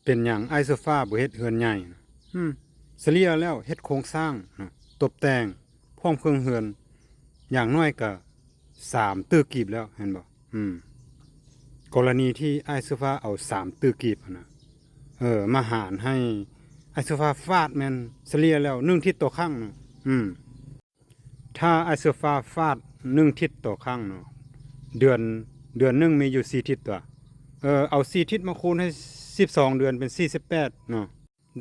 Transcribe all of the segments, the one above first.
ເປັນຫຍັງອ້າຍໂຊຟາບໍ່ເຮັດເຮືອນໃຫຍ່? ອືມ ສະເລ່ຍແລ້ວເຮັດໂຄງສ້າງນະ ຕົບແຕ່ງ ພ້ອມເຄື່ອງເຮືອນ ຢ່າງໜ້ອຍກະສາມຕື້ກີບແລ້ວ ແມ່ນບໍ່? ອືມ ກໍລະນີທີ່ອ້າຍໂຊຟາເອົາສາມຕື້ກີບຫັ້ນນະ ເອີ ມາຫານໃຫ້ອ້າຍໂຊຟາຟາດ ແມ່ນສະເລ່ຍແລ້ວໜຶ່ງທິດຕໍ່ຄັ້ງນະ. ອືມ ຖ້າອ້າຍໂຊຟາຟາດໜຶ່ງທິດຕໍ່ຄັ້ງເນາະ ເດືອນ ເດືອນໜຶ່ງມີຢູ່ສີ່ທິດຕົວະ ເອີ ເອົາສີ່ທິດມາຄູນໃຫ້ສິບສອງເດືອນເປັນສີ່ສິບແປດເນາະ.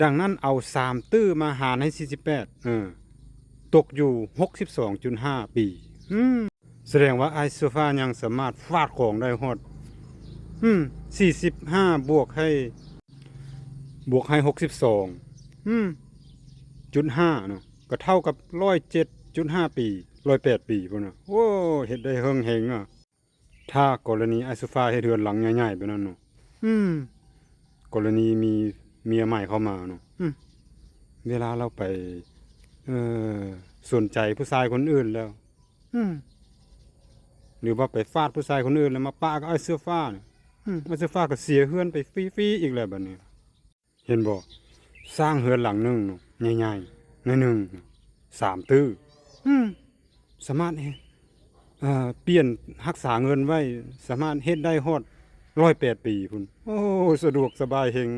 ດັ່ງນັ້ນເອົາສາມຕື້ມາຫານໃຫ້ສີ່ສິບແປດ ເອີ ຕົກຢູ່ຫົກສິບສອງຈຸດຫ້າປີ. ອືມ ສະແດງວ່າອ້າຍໂຊຟາຍັງສາມາດຟາດຂອງໄດ້ຮອດ ອືມ ສີ່ສິບຫ້າບວກໃຫ້ ບວກໃຫ້ຫົກສິບສອງ ອືມ ຈຸດຫ້າເນາະ ກໍເທົ່າກັບຮ້ອຍເຈັດຈຸດຫ້າປີ ຮ້ອຍແປດປີພຸ້ນນະ. ໂອ້ ເຮັດໄດ້ເຫິງເຫັງອະ. ຖ້າກໍລະນີອ້າຍໂຊຟາເຮັດເຮືອນຫຼັງໃຫຍ່ໆແບບນັ້ນເນາະ ອືມ ກໍລະນີມີເມຍໃໝ່ເຂົ້າມາເນາະ ອືມ ເວລາລາວໄປ ເອີ ສົນໃຈຜູ້ຊາຍຄົນອື່ນແລ້ວ ອືມ ຫຼືວ່າໄປຟາດຜູ້ຊາຍຄົນອື່ນແລ້ວມາປະກັບອ້າຍເສື້ອຟ້ານີ້ ອືມ ອ້າຍເສື້ອຟ້າກໍເສຍເຮືອນໄປຟຣີໆອີກແລ້ວບັດນີ້. ເຫັນບໍ່? ສ້າງເຮືອນຫຼັງໜຶ່ງເນາະ ໃຫຍ່ໆ ໜ້ອຍໜຶ່ງ ສາມຕື້ ອືມ ສາມາດ ເອີ ປ່ຽນ ຮັກສາເງິນໄວ້ ສາມາດເຮັດໄດ້ຮອດຮ້ອຍແປດປີພຸ້ນ. ໂອ້ ສະດວກສະບາຍເຮັງ.